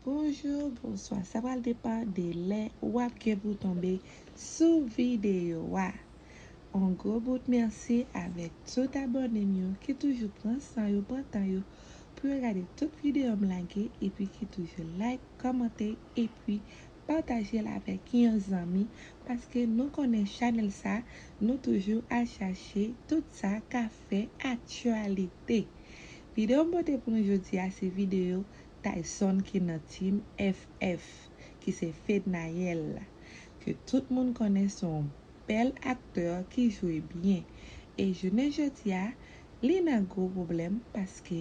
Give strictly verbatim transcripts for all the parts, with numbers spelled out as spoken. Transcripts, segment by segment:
Bonjou, bonswa. Sa pral depann de lè w ap gen pou tonbe sou videyo a. On gwo bout mèsi avèk tout abòne m yo ki toujou pran san yo, pran tan yo pou yo gade tout videyo m lage, epi ki toujou like, kòmante, epi pataje l avèk yon zanmi, paske nou konnen chanèl sa, nou toujou al chache tout sa ka fè aktyalite. Videyo m pote pou nou jodi a se videyo Tyson ki nan Team F F, ki se Fednaelle, ke tout moun konnen se yon bèl aktè ki jwe byen. E jounen jodi a, li nan gwo pwoblèm paske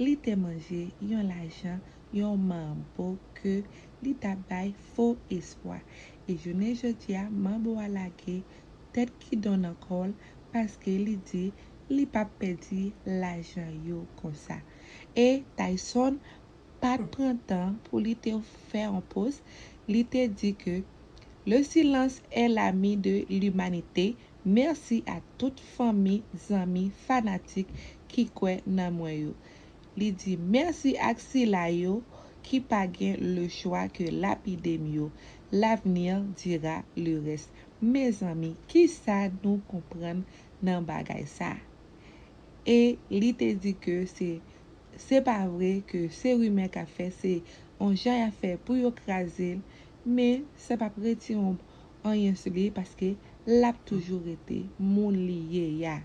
li te manje yon lajan yon manbo ke li t ap bay fo espwa. E jounen jodi a, manbo a lage tèt ki don nan kò l paske li di li p ap pèdi lajan yo konsa. E Tyson pa t pran tan pou li te fè yon post, li te di ke le silence est l'ami de l'humanité. Mèsi a tout fanmi, zanmi, fanatik ki kwè nan mwen yo. Li di mèsi ak sila yo ki pa gen le chwa ke lapide m yo. L'avenir dira le reste. Mezanmi, kisa nou konprann nan bagay sa? E li te di ke se, se pa vre, ke se rimè k ap fè, se yon jan y ap fè pou yo kraze l, men sa p ap retire yon anyen sou li, paske l ap toujou rete moun li ye a.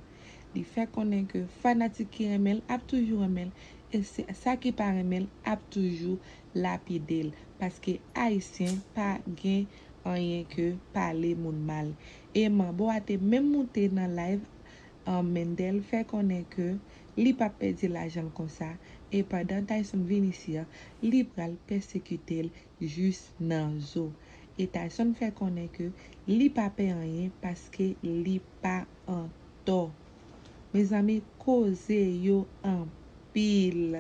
Li fè konnen ke fanatik ki renmen l ap toujou renmen l, e se, sa ki pa renmen l ap toujou lapide l, paske Ayisyen pa gen anyen ke pale moun mal. E manbo a te menm moute nan live an Mendel fè konnen ke li p ap pèdi lajan l konsa, e pandan Tyson vin isi a, li pral pèsekite l jis nan zo. E Tyson fè konnen ke li pa pè anyen paske li pa an tò. Mezanmi, koze yo anpil.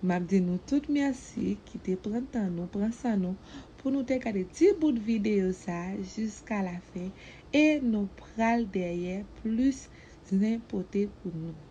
M ap di nou tout mèsi ki te pran tan nou, pran san nou pou nou te gade ti bout videyo sa a jiska lafen, e nou pral dèyè plis zen pote pou nou.